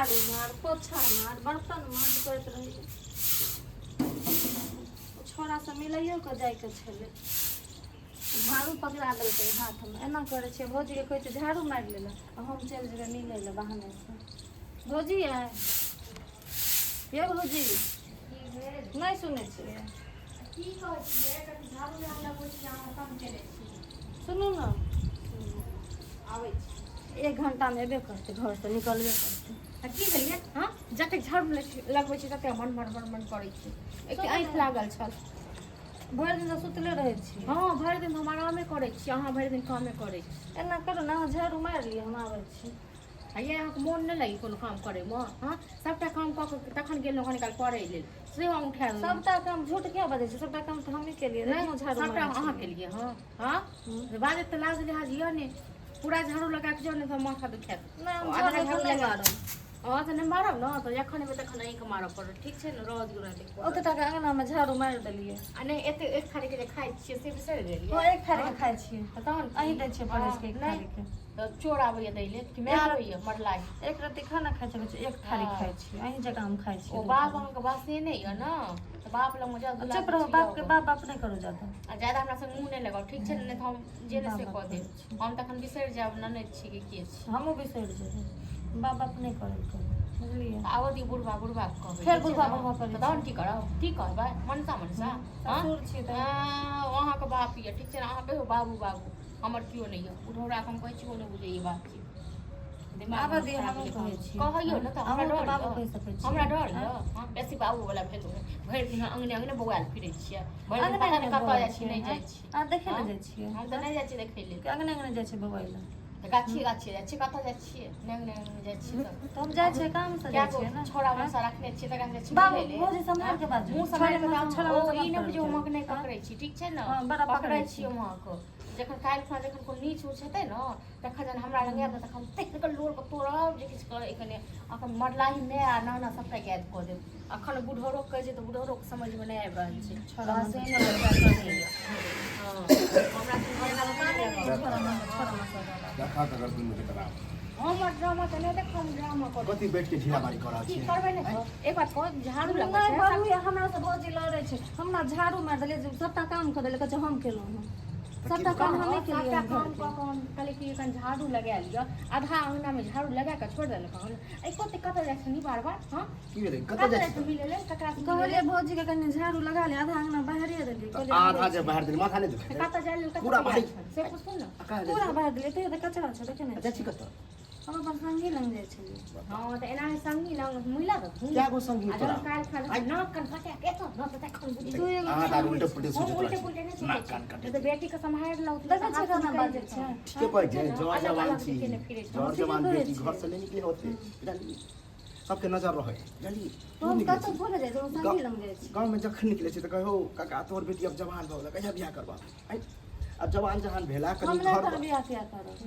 झाड़ू मार, पोछा मार, बर्तन माज करैत रहैया। ओ छौड़ासँ मिलैयो कऽ जाइके छलै। झाड़ू पकड़ा देलकै हाथमे, एना करै छियै। भौजीके कहै छै झाड़ू मारि लै लए आ हम चलि जेबै मिलै लए बहानेसँ। भौजी यै, यै भौजी, नहि सुनै छियै? की कहै छियै? कथी झाड़ू लगबै छी अहाँ? तंग केने छी। सुनू ने। आबै छी। एक घंटामे एबे करतै, घरसँ निकलबे करतै। आ की भेलियै? हँ, जतेक झाड़ू लगबै छी ततेक मन मन मन मन करै छी। एक आँखि लागल छल। भरि दिन तऽ सुतले रहै छी। हँ, भरि दिन हम आरामे करै छी, अहाँ भरि दिन कामे करै छी। एना करू ने, अहाँ झाड़ू मारि लिअ, हम आबै छी। आ ये, अहाँके मोन नहि लागि कोनो काम करैमे? हँ, सभटा काम कऽ कऽ तखन गेलहुँ कनी काल पढ़ै लेल, सेहो हम उठा लेलहुँ। सबटा काम झूठ किया बजै छी? सबटा काम तऽ हमही केलियै। नहि एखनो झाड़ू सभटा मारै अहाँ छलियै। केलियै? हँ हँ, बाजत तऽ लाज लिहाज यऽ ने? पूरा झाड़ू लगा कऽ जाउ ने तऽ माथा दुखायत। नहि, हम आधा झाड़ू एखन झाड़ू नहि लगा मारब। हँ, तऽ नहि मारब ने तऽ जखन एबै तखन अहीँके मारऽ पड़त, ठीक छै ने? रह दियौ राति। ओते टाका अङ्गनामे झाड़ू मारि देलियै। आ नहि, एते एक थारीके जे खाइ छियै से बिसरि गेलियै? हँ, एक थारीके खाइ छियै। तऽ तहन की? अहीं दै छियै परसि कऽ एक नहि थारीके। तऽ चोर आबैया दै लेल कि माय आबैया मरलाही? एक रत्ती खाना खाइ छियै, एक थारी हँ। खाइ छियै। अहीं जकाँ हम खाइ छियै ओ दू बाप थारी। अहाँके बासे नहि यऽ ने, तऽ बाप लगमे जाउ। चुप रहू, बापके बाप बाप नहि करू जादा। आ ज्यादा हमरा संग मुँह नहि लगाउ, ठीक छै ने? नहि तऽ हम जे नहि से बाप कऽ देब। करै छी। हम तखन बिसरि जायब ननैद छी कि के छी। हमहूँ बिसरि जेबै। बाप बाप नहि करै करू, बुझलियै? तऽ आबऽ दियौ, बुढ़बा बुढ़बा के कहबै। फेर ठीक छै बुढ़बा ने? बुढ़बा करै तऽ तहन की करब? की कहबै? मनसा मनसा, हँ? ससुर छी तऽ। अहाँके बाप यऽ, ठीक छै ने? अहाँ कहियौ बाबू बाबू, हमर केओ नहि यऽ। बुढ़ौराके हम कहै छी, ओ नहि बुझैए बात छै। दिमाग आबऽ हमर दियौ, खराब हमहूँ भेलै। कहै छियै। कहैयौ ने तऽ हमरा अहूँ तऽ डर बाबू यऽ। कहि सकै छियै। हमरा डर यऽ? हँ, बेसी बाबू वाला भेलहुँ हेँ। भरि दिन अङ्गने अङ्गने बौआयल फिरै छियै भरि दिन। अङ्गने पता नहि अङ्गने कतऽ बौआइ जाइ छी, छियै, नहि आँय? जाइ छी। अहाँ देखै लए हँ? जाइ छियै? हम तऽ नहि जाइ छियै देखै लेल। कि अङ्गने अङ्गने जाइ छियै बौआइ लए? तऽ गाछिए गाछिए जाइ छियै, कतऽ जाइ छियै? नहि, अङ्गने अङ्गने जाइ छियै तऽ तऽ हम जाइ छियै, कामसँ कए जाइ गो छियै ने। छौड़ा मनसा रखने छियै, तकरा जाइ छियै बाबू मिलै लेल। भौजी, सम्हारि के बाजू। मुँह सम्हारि कऽ छौड़ा तऽ छौड़ा ओ मनसा ई मत नहि करू। बुझियौ हम नहि पकड़ै छी, ठीक छै ने? हँ, बड़ा पकड़ै पकड़ै छी हम अहाँके। जखन काल्हि खुना जखन कोनो नीच ऊँच हेतै ने, तखन जहन हमरा लग आयब ने, तखन तेहन कऽ लोर कऽ तोड़ब जे किछु करै कने अखन मरलाही माय आ नाना सबटा याद कऽ देब। अखन बुढ़ौरो कहै छै तऽ बुढ़ौरो के समझमे नहि आबि रहल छै। छौड़ा से मनसा नहि बच्चा करैए। हँ, हमरा छौड़ा मनसा, छौड़ा मनसा वाला। देखा तऽ दुनू के तरफ। हमर ड्रामा तऽ नहि देख, हम ड्रामा करै कथी बैठ के झिया बारी कऽ रहल की छियै? करबै? नहि तऽ एक बात कह, झाड़ू लगबै नहि छै। बाबू, हमरा से भौजी लड़ै छै। हमरा झाड़ू मारि देलियै, सबटा काम कऽ देलियै, कहै छै हम केलहुँ हँ। सबटा काम हमही केलियै सबटा हँ काम घरके। कऽ कऽ हम कहलियै कि कनि झाड़ू लगा लिअ। आधा अङ्गनामे झाड़ू लगा कऽ छोड़ि देलक हन। एको कतऽ जाइ छनी बार बार? हँ? की भेलै? कतऽ कतऽ जाइ जाइ छी? छै मिलै लेल? ककरा से मिलै कहलियै लेल? भौजीके कनि झाड़ू लगा ले, आधा अङ्गना बाहरे देलियै। तऽ कहलियै आधा जे बाहर देली, माथा नहि दुखेतै? कतऽ जाइ लेल? कतऽ पूरा तैयार बाहरी छल से पुछू ने। आ कहाँ जाइ पूरा छी? बाहर देलियै, तैयो तऽ कचरा छै, देखे नहि जाइ छी छियै? कतऽ? हम अपन संगी लग जाइ छलियै। हँ, तऽ एनाही संगी लग मिला देथुन। कए गो संगी आ तोरा? जहन काल्हि खन नाक कान कटा के एतौ ने, तऽ तखन बुझी। दुइए गो अहाँ तऽ आर संगी उल्टे छै। पुल्टे हम सोचैत उल्टे रहै पुल्टे नहि छी, सोचै नाक छी। कान कटे। नहि तऽ बेटीके सम्हारि लौ। देखै छियै केना बाजै छै? ठीके कहै छै, जर अलग जवान अलग छी। केने फिरै छै। जर ठीके जवान कहै बेटी छियै। घर से नहि निकले होते, बुझलियै? सबके नजर रहै, बुझलियै? तऽ तू हम निकलै कतहु छी थोड़े जाइ छियै, हम संगी लग जाइ छियै। गाँवमे जखन निकलै छै तऽ कहै हौ काका, तोहर बेटी आब जवान भऽ गेलै, कहिया बियाह करबा? आँय, आब जवान जहान भेला हम कनि नहि घर करब बियाह तियाह करब।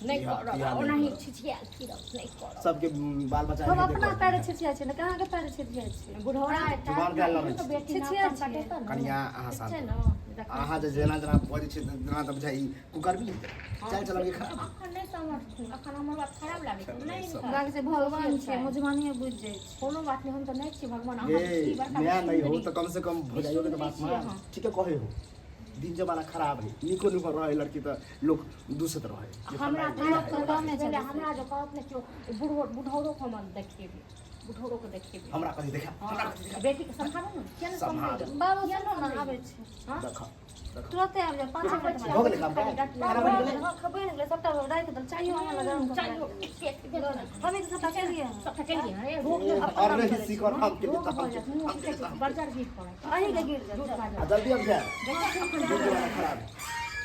नहि बियाह करब। तियाह नहि ओनाही करब। छिछियाल फिरब, नहि करब। सबके बाल बच्चा हम हेतै अपना घर। पैरे छिछिया छियै ने, कहाँके पैरे छिछिया छियै? बुढ़ौरा जुबान गाल लड़ै छै। बेटी नाक छिछिया कान छियै। कटेतौ ने। कनिया, अहाँ ठीक शान्त छै रहू। ने? देखै अहाँ जे जेना जेना बजै छियै तेना तऽ बुझाइ ई कुकर्मी हेतै, चालि चलन के खराब। अखन नहि समझथिन, अखन हमर बात खराब लागै छै? नहि सब। लागै छै भगवान छियै, मुजवानिये बुझि जाइ छै। कोनो बात नहि, हम तऽ नहि छी भगवान, ये अहाँ छी बड़का। नया नहीं हो सुन्दरी। तऽ कम से कम भौजाइयो के तऽ बात सुन्दरी छियै मान। अहाँ। ठीके कहै हो, दिन जमाना खराब है। नीको नीको रहे लड़की तऽ लोक दूसत रहे जे हमरा फल्लाँ कहत है, तऽ फल्लाँ कमे है। छै। भेलै, हमरा जे कहत ने केओ, बुढ़ो बुढ़ौरो के हम देखेबै, बुढ़ौरो के देखेबै। हमरा कथी देखा, हमरा कथी देखा? बेटी के सम्हारू ने, किया ने सम्हारू। सम्हारू? बाबू, सुनू ने, आबै छी। हँ? देख देख। तुरते आबि जाउ, 5 मिनट मे। भऽ गेलै काम? खाना बनि गेलै? हँ, बनि गेलै सबटा, राखि देल। चाइयो अहाँ लग गरम कऽ के चाहियो राखि एते देल। हम तऽ सबटा केलियै हँ। सबटा केलियै हँ, रोग नहि और नहीं सीखल हम के रोग तऽ भऽ हम जायत, मुँह की कहै छै, बर्जर भी पड़त। अहीँके गिर जायत। झूठ बाजत। आ जल्दी आबि जा, युग जमाना खराब है।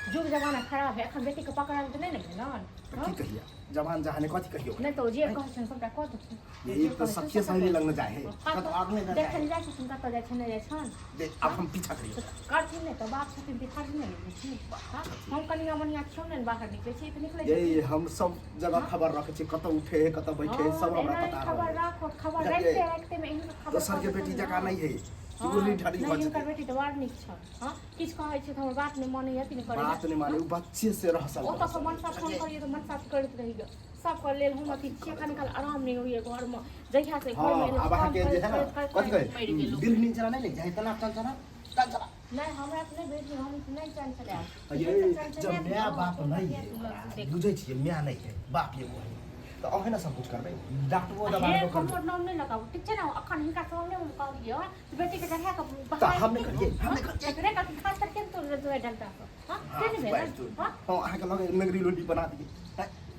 जुग जमाना खराब है, एखन बेटीके पकड़ल तऽ नहि ने भेलन। तऽ की कहिया, जवान जहाने कथी कहियो? नहि तऽ ओ जे कहै छनि सबटा कऽ देथिन। ये तऽ सखिए सहेली लग न जाए है, कतौ आग नहि न जाए। देखल जाइ छथिन, कतऽ जाइ छै, नहि जाइ छनि। देख, आब हम पीछा करियो। करथिन नहि तऽ बाप छथिन तऽ फर्ज नहि ने छी? हँ, हम कनिया मनिया छियौ ने, बाहर निकलै छी तऽ निकलै ये छी। हम सब जगह खबर रखे छी, कतऽ उठे है, कतऽ बैठे है, सब हमरा एनाही पता खबर रहे। राखो, खबर बुझलियै? राखते राखते मे एहन खबर दोसर के कऽ बेटी देतौ जकाँ ने। नहीं है कि हँ, उर्री ढरी नहि भऽ हिनकर जेतै। बेटी तऽ बड़ नीक छल। हँ, किछु कहै छै तऽ हमर बात नहि मानैया कि नहि करैया। बात नहि माने, ओ बच्चे से रहसल। ओतऽ से मनसा फोन करियै तऽ मनसा करैत रहियै। सबके लेल हम अथी छियै। कनी काल आराम नहि होइए घरमे, जहिया से हँ घरमे एलहुँ आब काम अहाँके जे करैत है ने करैत करैत कथी करैत मरि कहै गेलहुँ। दीर्घ नींद चला नहि ले जाइ तना चल चला चल चला। नहि हमरा तऽ नहि भेटल, हम नहि चैन चलायब। ये जब माय बाप नहीं है, बुझै छियै माय नहीं है बाप एगो है, तऽ अहें ने सब कुछ करबै, डांटबो हे दबाबो करबै। हमर नाम नहि लगाबू, ठीक छै ने? अखन हिनका सामने हम कहलियै जे बेटीके चढ़ा कऽ तऽ हम नहि करियै, हम नहि करियै। एकरे कथी खास करके ने तोड़ देबै डंटा सँ। हँ से नहि भेलै? हँ हँ अहाँके लगे नगरी लोली बना दियै।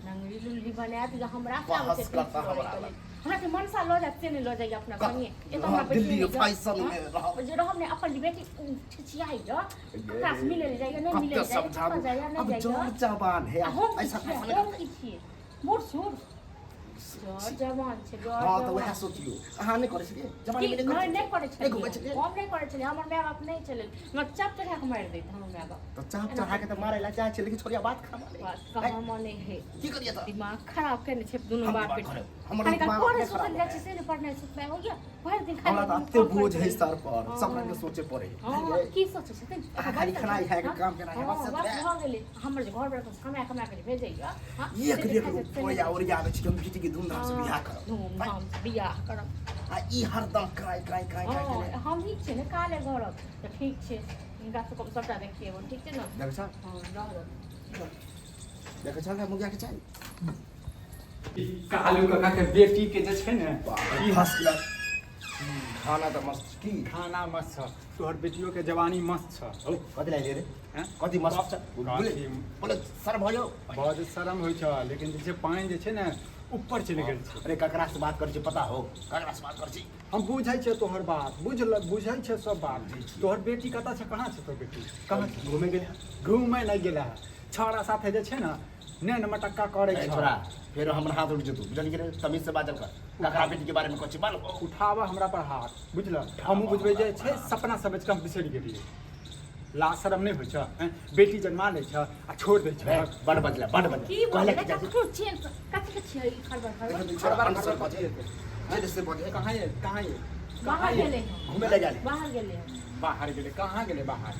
नंगरी लुल्ली बना दिअ हमरा से आबै बहस छै करता पीस हमरा लड़ैके लग। लेल। हमरा से मनसा लऽ जायत से नहि लऽ जाइए अपना संगे। एतऽ हमरा हँ, बेटी दिल्ली नहि जाय। फैशन में हँ? रहब। जे रहब ने अपन जे बेटी छिछियाइ यऽ ककरा से मिलै लए जाइए नहि मिलै कते लए जाइए समझाबू कतऽ जाइए नहि अब जाइए। जर जवान है आ हम की ऐसा छियै ऐसा हम की छियै बूढ़ सूढ़ जर जवान छै जर हँ तऽ वएह जवान। सोचियौ अहाँ नहि करै छलियै जवानी की मे नहि नहि नहि करै करै छलियै नहि घुमै छलियै छलियै हम नहि करै छलियै, हमर माय बाप नहि छलै, हमरा चाप चढ़ा कऽ मारि दैत हमर माय बाप। तऽ चाप चढ़ा के तऽ मारै ला चाहै छै लेकिन छोड़िया बात खा मारै बात कहाँ माने है, की करियै तऽ दिमाग खराब केने छै दुनू हम बाप दिमाग बेटी। खराब हमर कनी काल दिमाग पढ़े अपने सुतल खराब जाइ छै से नहि पढ़नाइ सुतनाइ होइया भरि दिन खाली हमरा तऽ काम एते बोझ करैत है रहै। सर पर सब रंग के सोचे पड़े है। हँ की सोचै छथिन अहाँ खाली खेनाइ खाय के काम केनाइ है, बस हँ एतबे। बस भऽ गेलै। हमर जे घर पर कमा कमा के जे भेजैया हँ एक से जे एक खाइ छै से रुपया नहि। ओरियाबै छी कि हम बेटी के धूमधाम से बियाह करब धूमधाम से बियाह करब। आ ई हरदम काँय काँय काँय काँय हँ केने। हम ही छियै ने काले घरक तऽ ठीक छै, हिनका सबके सबटा देखेबो, ठीक छै ने? देखै छह हँ रहब। देखै छह ने मुगिया के चाही ई कालू काका के बेटी के जे छै ने ई फर्स्ट क्लास खाना तऽ मस्त की खाना मस्त छ, तोहर बेटियो के जवानी मस्त छ। हौ कथी लाइले रे? हैं? कथी मस्त छ? बोले कथी? बोले सर भयो बड़ शरम होइ छ, लेकिन जे छै पानि जे छै ने ऊपर चलि गेल छै। अरे ककरा से बात करै छी पता हो? ककरा से बात करै छी? हम बुझै छियै तोहर बात, बुझल बुझै छियै सब बात। तोहर बेटी कतऽ छै? कहाँ छै तोहर बेटी? कहाँ छै? घूमे गेल। घूमे नहि गेला है, छौड़ा साथे जे छै ने नैन मटक्का करै ए छै। छोरा फेर हमर हाथ उठ जेतौ, बुझलियै कि नहि? तमीज से बाजल कर, ककरा बेटी के बारे में कहै छी मालूम हो? उठाबऽ हमरा पर हाथ, बुझल हमहूँ बुझबै जे छै सपना समझ कऽ हम बिसरि गेलियै। लाज शरम नहि होइ छ? हैं? बेटी जन्मा लै छ आ छोड़ि दै छ। ए, बड़ बजला बड़ बजला की कहले बोलले कि जाइ छी। ककरो चेन कथी के छियै ई खड़बड़ खड़बड़? देखो छोरा अनसर बजे जे से बजे। कहाँ ये कहाँ ये बाहर गेलै हँ। घूमे ले गेलै। बाहर गेलै हँ। बाहर गेलै? कहाँ गेलै बाहर?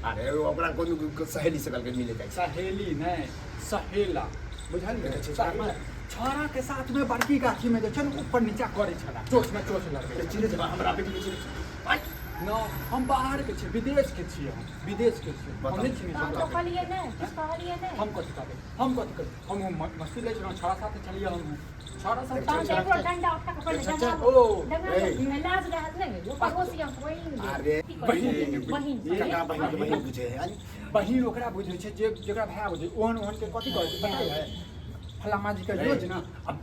अरे ओकरा कोनो सहेली से कहलकै मिले जाइ छै। सहेली नहि, सहेला, बुझलियै? देखै छियै छोरा। सहेला छौड़ा के साथ में बड़की गाछी में जे छै ने ऊपर नीचा करै छला, चोच में चोच लड़बै अरे छला। चिन्है छै हमरा बेटी के चिन्है छै? आइ, न हम बाहर के छियै, विदेश के छियै, हम विदेश के छियै, हम नहि चिन्है तऽ हम छियै। तो कहलियै नहि किछु कहलियै नहि। हम कथी कहबै, हम कथी कहबै? हम मस्ती लै छलहुँ, छौड़ा साथे छलियै, हम छौड़ा साथे तहन तऽ छलियै। एकरो डंडा उठा कऽ पहिले अच्छा, डंडा ओ डंडा ए। लाज रहत नहि यो पड़ोसी हम बहिन गे। अरे की करै बहिन, बहिन ककरा बहिन के बहिन बुझे है? आइ, बहिन ओकरा बुझै छै जे जकरा भाय बुझै, ओहन ओहन के कथी कहै छै पता है? फलामा जी के यो छै ने अब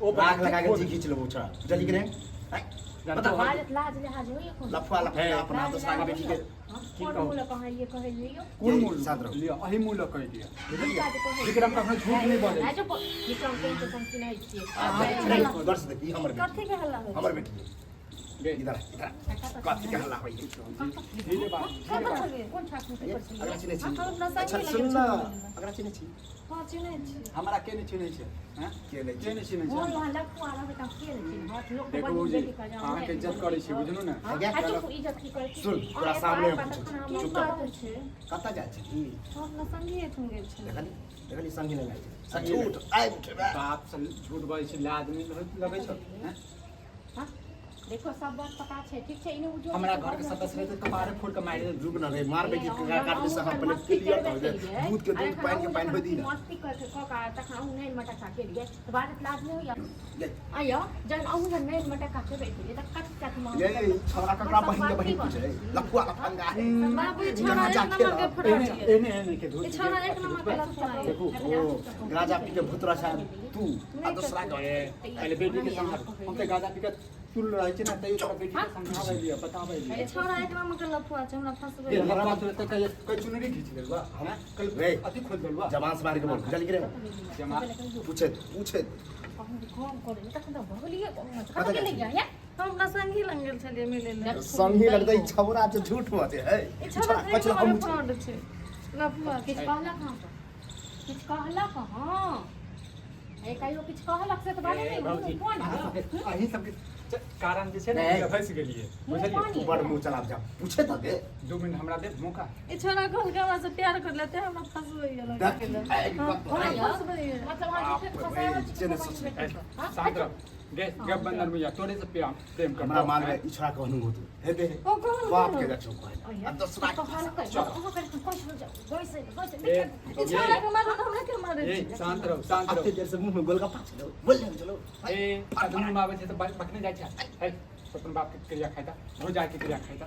ओ राख लगा के जी खींच लेबो छोरा, बुझलियै कि नहि? आइ, बता। लाज लाज लिहाज होइए कोनो? लफुआ लफुआ अपना दोसरा के बेटी के हँ, की कोन कहू? मुँह लऽ कहलियै कहलियै यौ? कोन ये, मूल शांत रहू। लिअ, अही मुँह लऽ कहि दिअ, बुझलियै? हुनका जे कहै विक्रम कखनो झूठ नहि बजै आ जो विक्रम केहन के हम चिन्है छियै। नहीं, गौर से देख, ई हमर बेटी कथी के हल्ला होइ हमर बेटी है। गे, इधर आ, इधर आ। कथी के हल्ला होइ है? धीरे बात कतऽ छलियै? कोन ठाकुर के पर छलियै? अगला चिन्है छी? हम अपना संगी अच्छा लग सुन गेल न छलियै। अगला चिन्है छी? हँ चिन्है छियै। हमरा के नहि चिन्है छै? हैं? के नहि के नहि चिन्है मोन छै? वहाँ लफुआ रहबै तऽ हम के नहि चिन्हत? लोक देखू बहिन भौजी, बेटी के जान अहाँके नहि इज्जत करै छी, बुझलहुँ ने? हँ, आगे आ चुप, इज्जत की करै छी? सुन, तोरा अहाँ सामने एतऽ हम आबि पूछै तखन छी। हम की चुप कर। बात छै? कतऽ जाइ छी ई? हम अपना संगी एहिठाम गेल छलियै। देखली देखली संगी लग जाइ छै झूठ आबि उठेबै। बाप से झूठ बजै छै, लाज नहि लगै छै? हैं? हँ? देखो सब बात पता छै, ठीक छै? ई नहि बुझियौ हमरा घर के सदस्य रहै तऽ कपारे फोड़ के मारि देत। रुक न रे, मारबै कि काटबै से हम पहिले क्लियर कर दे, दूध के दूध पानि के पानि होइ दी ना। मस्ती करके कऽ कऽ तखन अहूँ नहि मटक्का केलियै तऽ बाजत लाज नहि होइया? ले। आइयो जहन अहूँ जहन नहि मटक्का केबे केलियै तऽ कथी कथी ये छोरा ककरा बहिन के बहिन पूछे, लफुआ लफंगा है। बाबू ई छौड़ा गांजा एक नंबर के खेलक। फुरा एने छै। एने एने के ई छौड़ा एक नंबर के लफुआ है। देखू ओ गांजा पी के भूत रहा तू आ दूसरा के ए, पहिले बेटी के सम्हार। हम तऽ गाजा पी के तुल रहै छै ने, तैयो तोरा बेटी के समझाबै लिअ, बताबै लिअ। ई छौड़ा एक नंबर के लफुआ छै, हमरा फंसबै। ये लफुआ तुरंत कहिए कल चुनरी खींच लेलुआ हैं, कल रे। अथी खोल देलुआ। जबान से मार के बोल, बुझलियै कि रे? जमा पूछे पूछे। कम करै तखन तऽ भगलियै कतऽ गेलियै या? हम अपना संगी लग गेल छलियै मिलै लए। संगी लगतै ई छौरा जे झूठ बजे है। ई छौड़ा छौरा एक कछ नंबर हम के फ्रॉड छै, लफुआ छै। किछु कहलक हँ? किछु कहलक हँ? ए कहियो किछु कहलक से तऽ बाजै ए, नहि भौजी, मुँह कोन अहाँ है सबके अहीं सबके कारण जे छै ने नहि। फँसि गेलियै मुँह बुझलियै पानी तू बड़ मुँह चलाब जा पूछे तऽ दे 2 मिनट हमरा दे मौका। ई छोरा कहलकै हमरा से प्यार कर लेते, हमरा फंसबैया देख, लगा ए, हमरा फंसबैया। मतलब अहाँ झूठे बाप रे, फँसायल छी जे नहि कोनो सोचने। बेटी के। हाँ? शांत रह गे, गप बंदर मुइया, तोरे से प्रेम प्रेम कर। हमरा मानबै ई छोरा कहनु होतु हे दे। ओ कहलकै। बाप के गछो कहै आ दोसरा के कहलकै, अहाँ कहलकै, कैसे जाउ, कैसे, कैसे, ए, ई छोरा के मारू तऽ हमरा के मारै ए छै? शांत रहो, शांत रहो। अते देर से मुंह में गोलगप्पा छलो, बोल ले चलो। ए आदमी में आबै छै तऽ बकने जाइ छै। हे, अपन बाप के क्रिया खाइता, भौजाई के क्रिया खाइता,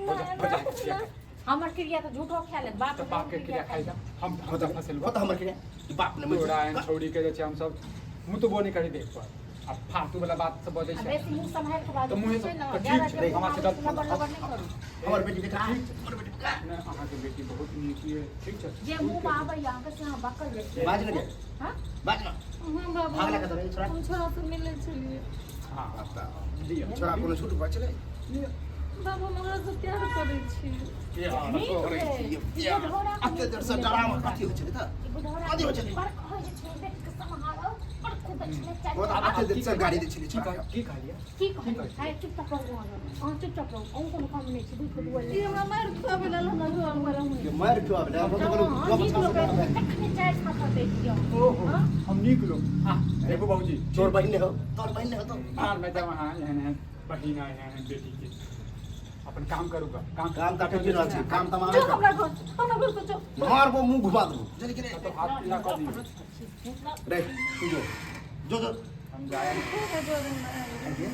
भौजा भौजाई के क्रिया खाइता। हमर क्रिया तऽ झूठो खा लेत बाप। तऽ बाप के क्रिया खाइता, हम हम तऽ फंसेलबो। हो तऽ हमर के बाप ने तोरा एहन छौड़ी के जे छै हम सब मुतबो नहि करी देख पर आ फालतू वाला बात सब बजै आ छै। बेसी मुँह सम्हारि कऽ बाजू तऽ मुँहे छै ने, तऽ ठीक ज्यादा छै, जे हमरा से गलत- लबर लबर नहि करू। हमर बेटी बेटा, हमर बेटी बेटा। नहि, अहाँके बेटी बहुत नीक ये, ठीक छै। जे मुँह मे आबैया अहाँके से अहाँ बकल जाइ छी। बाज ने गे। हाँ? बाज ने। हाँ बाबू। भागला कतऽ रे छोरा? हम छोरा से मिलै छलियै। हँ। बताओ। लिअ। छोरा कोनो झूठ बजै छलै? लिअ। बाबू, हम ओकरा से प्यार करै छी। प्यार नीक करै छै। छियै, ई प्यार। बुढ़ौरा के अते नीक देर से भेलै। डरामा कथी होइ छलै तऽ? ई बुढ़ौरा कथी होइ छलै? बड़ कहै जे छलै, देख के सम्हारो, बड़ कुदै छलै, चारि ओ तऽ टा। अते देर से गाड़ी दै छलै की छोरा की कहलियै? की कहलियै? हाय, चुपचाप रहू अहाँ। अहाँ चुपचाप रहू। अहूँ कोनो काम नहि छै, दूध के दुआरे। ई हमरा मारि खुआबै लेल हमरा घर मे के। मारि क्यों आबे? हम तऽ कोनो अहाँ गप नीक लोक छाप रहू, तखने चारि थापड़ दै छियै। ओहो। हाँ? हम नीक लोक आ देखू बाबूजी। तोर बहिन नहि हो, तोर बहिन नहि हो तो। बाहर में जाओ अहाँ, एहन एहन बहिन आ एहन एहन बेटी के अपन काम करू ग, काम। काम तऽ करि रहल छी, काम तऽ जो मारे। हमरा घर से, हमरा घर से जो। मारबो, मुंह घुमा देबो, बुझली कि नहि? तो हाथ पीला कऽ दियौ। रे तू जो जो जो। हम जाए। आगे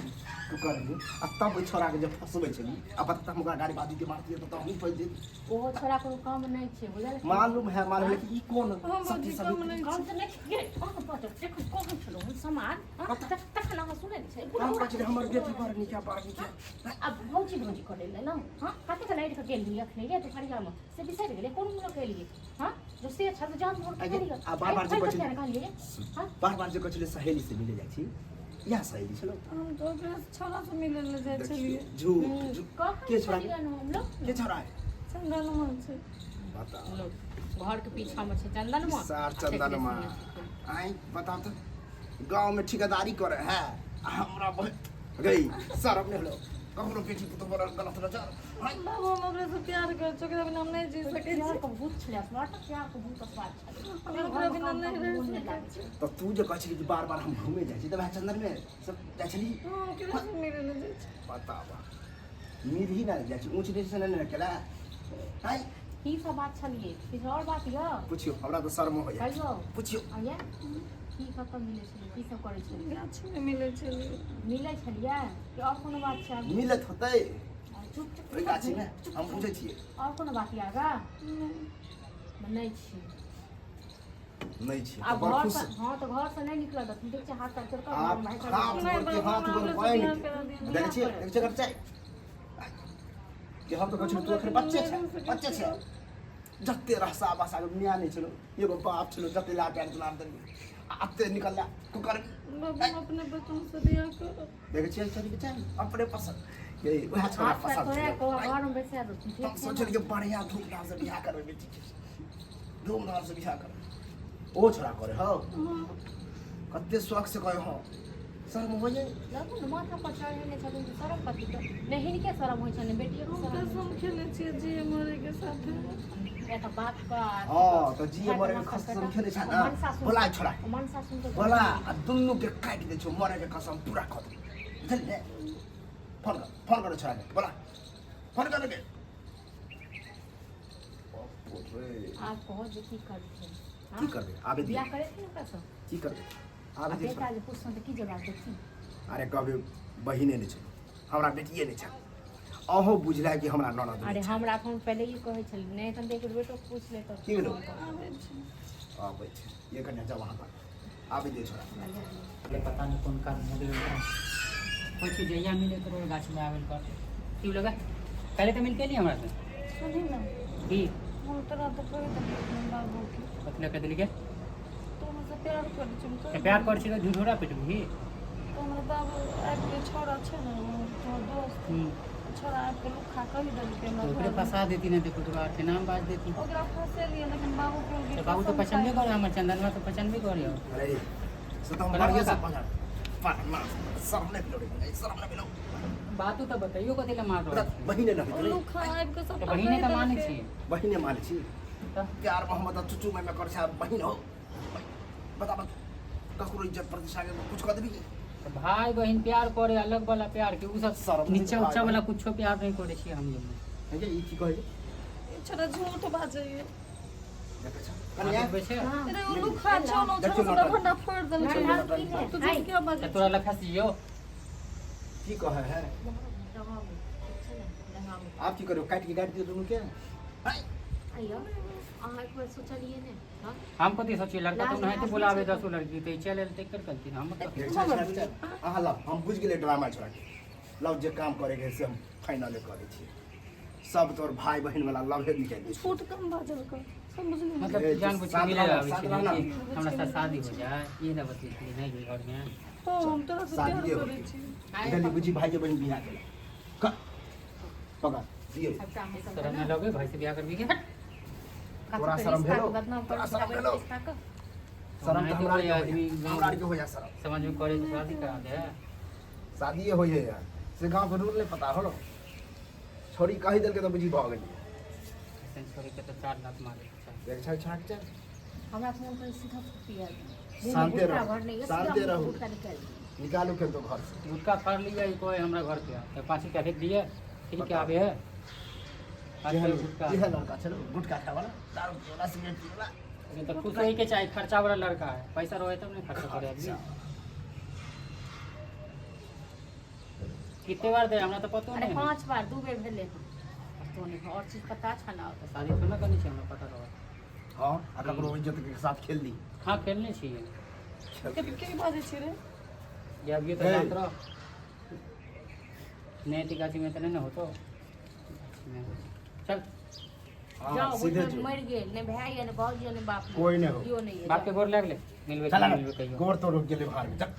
तू कर आ तब ओहि छोरा के जे फंसबै छली आ पता तऽ हम ओकरा गाड़ी बाजी के मारतियै तऽ हमहूँ फँसि जैतियै। ओहो छोरा कोनो काम नहि छै, बुझल? मालूम है, मालूम है कि ई कोन हम सती भौजी सवित्री। कम नहि काम तऽ नहि छै। अहाँ बजब जखन कहै छलहुँ हम सामान, हाँ, तखन अहाँ सुनै नहि छै। हम कहै छलियै हमर बेटी बड़ नीक है, बड़ नीक है। आब भौजी भौजी करै लए ने, हाँ, कतेक लड़ि कऽ गेलियै अखने ये दुपहरियामे से बिसरि गेलियै, कोन मुँह लऽ कऽ एलियै? हाँ, जो से छल तऽ जान मोड़ आगे, कऽ आ बार बार जे कहै छलियै- कहलियै, हाँ? बार बार जे कहै छलियै सहेली से मिले जाइ छी, इएह सहेली छलो? हम तऽ ओकरा छोरा से मिलै लए जाइ देखियौ छलियै। झूठ झूठ। कहै के छोरा? छलियै ने हम लोग। के छोरा है? चंदनमा छै। बताओ। लोग घरके पीछामे छै चंदनमा। सार चंदनमा। आई बताओ तऽ, गाँव में ठेकेदारी करे है आ हमरा गई शरम नहि होलो ककरो बेटी पुतोह पर गलत नजर आँय? बाबू, हम ओकरा से प्यार करै छी, ओकरा बिना हम नहि जी सकै छी। प्यारके भूत छलै, असमार तऽ प्यारके भूत असवार छलै। हम ओकरा बिना नहि रहि सकै छी। तऽ तू जे कहै छली कि बार बार हम घूमे जाइ छी, तऽ वएह चंदन में सब जाइ छली? हाँ, ओकरा से मिलै लए जाइ छी। बताबा, निधि ना जाइ छी, ऊँच नीच से नहि ने केला आँय? की सब बात छलियै? किछु आओर बात यऽ? पुछियौ, हमरा तऽ शर्म हो जाइ। कहियौ। पुछियौ। आइए की कतऽ मिलै छलियै, की सब करै छलियै? गाछीमे मिलै छलियै। मिलै छलियै कि आओर कोनो बात छै आगू? मिलत होतै। चुप चुप। ओहि गाछीमे हम बुझै छियै। आओर कोनो बात यऽ आगा? नहि। नहि छी। नहि छियै आब तऽ बड़ घर खुश। से, हाँ, तऽ घर से नहि निकलत देथिन, देख छै हाथ पैर तोड़ कऽ आप घरमे भागि हाथ जायत। नहि गोड़ के बाबू, हाथ गोड़ हमरा से बान्हि बियाह के करा दिअ। देखै छियै, देखै छियै एकर चालि कि हम तऽ कहै छलहुँ तू एखन बच्चे छै, बच्चे छै, जते रहसा बसा के मियाँ नहि छलो, एगो बाप छलो, जते लाड प्यार दुलार देलियै आ अते निकलला कुकर। बाबू, हम अपने बच्चों से बियाह करब। देखै छियै छोरी के चालि, अपने पसंद ये उएह छोरा हाथ पैर पसंद तोड़े छलै। कऽ घरमे बैसा देथिन, ठीक हम छै? सोचलियै बढ़िआँ धूमधाम से बियाह करबै बेटीके, धूमधाम से बियाह करबै। ओ छोरा करे हौ? हाँ। कते शौक से कहे हौ, शर्म होइए? लगू ने माथा पर चढ़ेने छथिन तऽ शरम कथी के? नहि हिनके शरम होइ छनि, बेटियोके हम शरम कसम होइ खेने छियै जिए मरे के साथे। छनि। ए तऽ बाप का हँ, तऽ जिए मरे के कसम खेने छै ने, बोला छोरा। मनसा सुन के बोला आ दुनू के काटि दै छौ, मरे के कसम पूरा कऽ दे, बुझली ने? फोन कर, फोन कर छोरा के, बोला, फोन कर के। बाप रे। आब कहो जे की करथिन? की करबै? आबे दियौ। बियाह करै छै ओकरासँ? की करबै? आबे आ दियौ बेटा छोरा। जे पुछतनि तऽ की जवाब देथिन? अरे कहबै बहिने नहि छै हमरा, बेटिए नहि छै, अहूँ बुझलै कि हमरा ननद अरे नहि छै। हमरा फोन पहिले ई कहै छलै नहि, तहन तऽ एक बेर बेटो पूछि लेतौ। की भेलौ? आबै छै। आबै छै, ये कन्या जाओ वहाँ पर, आबे दियौ छोरा। अरे पता नहीं कौन काम हो गेल ओकरा। कोइ चीज जहिया मिले करो गाछमे आबल कर की लगा पहले तऽ मिलके एली हमरा से। सुनही ने। की? हम तोरा तऽ कहि देलियै अपना बाबूके। कथी लए कहि देली गे? तू हमरासँ प्यार करै छी, हम तऽ कहि प्यार देलियै। करै छी तऽ झूठोरा पिटबही? तऽ हमरा बाबू आबि के छोरा छै ने ओ तोहर दोस्त, छोरा आबि के लुखा कहि देलकै तऽ हमरा ओकरे घरमे। फंसा देती ने तऽ तोरा आरके नाम बाज देती। ओकरा फंसेलियै, लेकिन बाबू कहलकै तऽ बाबू तऽ कसम पचनबे खाइ। करे, हमर चंदनवा तऽ पचनबे करे। अरे से तऽ हम प्रणाम बढ़िएसँ काका। पकड़ शरम नहि भेलो रे, शरम नहि भेलो। बातो तऽ बतैयो कथी लए मार रहल छी? बहिने नहि होइत रे। लुखा आबि कऽ तऽ सबटा बहिने कहि तऽ मानै देलकै। छी। बहिने मानै छी। तऽ प्यार मोहब्बत आ चुचू मैं कर छै बहिन हो। बता बता ककरो इज्जत प्रतिष्ठा के कुछ कह देबी? तऽ भाई बहिन प्यार करे अलग वाला प्यार के उ सब शरम नीचा भाई उच्चा वाला बहिन। कुछो प्यार नहीं करे छी हम लोग। है ई की कहै? ई छोरा झूठ बाजैए। देखै छ हाथ कनिया उठबै छै? अरे ओ लुखा छौ ने, देखियौ छोरा सबटा नौटंकी। भंडा फोड़ि देलकै। देखियौ नौटंकी। तू झूठ किया बाजै तऽ तोरा लखा जियो। की कहै है? आब की करियौ? काटि के गाड़ि दियौ दुनू के? आइयो अहाँ एक बेर सोचलियै ने? हँ? हम कथी सोचिए? लड़का तो लाज नहीं लाज बुलावे नहि छै। दसो लड़की तऽ ई चलि एल तऽ एकर गलती ने हम देख छै, छै, छै। अहाँ लाउ, हम बुझि गेलियै ड्रामा छोड़ा के। लाउ, जे काम करे के से हम फाइनले करै छियै। सब तोर भाई बहिन वाला लभे निकालि दै। झूठ कम बाजल कर, समझली? मतलब ए, जान बुझ के शांत मिले रहना, आबै शांत छै रहना। कि हमरा साथ शादी हो जाए, ई ना बतैती नहीं कि घर में। हाँ, हम तोरा से प्यार शादिये करै होतै। छी। गली बुझी भाई के बहिन बियाह केलक। पकड़ दियौ। सबटा अहाँ सब शरम नहीं लगे भाई से बियाह करबी के? तोरा शरम भेलौ? तोरा शरम भेलौ? शरम तऽ हमरा आरके आदमी होइया। हमरा आरके होइया शरम। समाज में करे से शादी करा दे। शादिये होइए यार से गाँव के रूल नहीं पता होलो। छोरी कहि देलकै तऽ बुझी भऽ गेलियै। ऐसन छोड़ी के तो 4 लाख मारे के चाही। देख छै छाक छै। हमरा तऽ मोन करै सीधा पिया दी। शान्ते गुटखा रहू, भरने यऽ, सीधा शान्ते मुँह रहू। गुटखा निकालि दियौ। निकालू केन तो घर से। गुटखा फाड़ लिया ई कोई हमरा घर पे आ तो 5 रुपया फेंक दिए ठीक के आबे है 5 जेहन रुपया गुटखा। जेहन लड़का छलो, गुटखा खाय वाला, दारू पिए वाला, सिगरेट पिए वाला। नहीं तो खुश होई के चाही, खर्चा वाला लड़का है, पैसा रहे तब नहीं खर्चा करे आदमी। कितने बार दे हमरा तो पतो अरे नहीं। 5 बार 2 बेर भेलै हँ। पतो नहीं और चीज पता छ ना? तो शादी थोड़ा ना करनी छै हमरा पता रहे। हाँ, आ ककरो इज्जत के साथ खेल ली। हाँ, खेलने छियै। के की बाजै छी रे? जब ये तो हे। जानत रहो नहीं तो गाछी में तो नहीं ना होतो गाछी में। चल। हाँ, जाओ सीधे बुझना जो। मरि गेल नहि भाय यऽ नहि भाउज यऽ नहि बाप यऽ। कोई नहि हो। केओ नहि यऽ। बाप के गोर लागले मिलबे चला मिलबे कहियो। गोर तो रुक गेलै बाहर में। चल।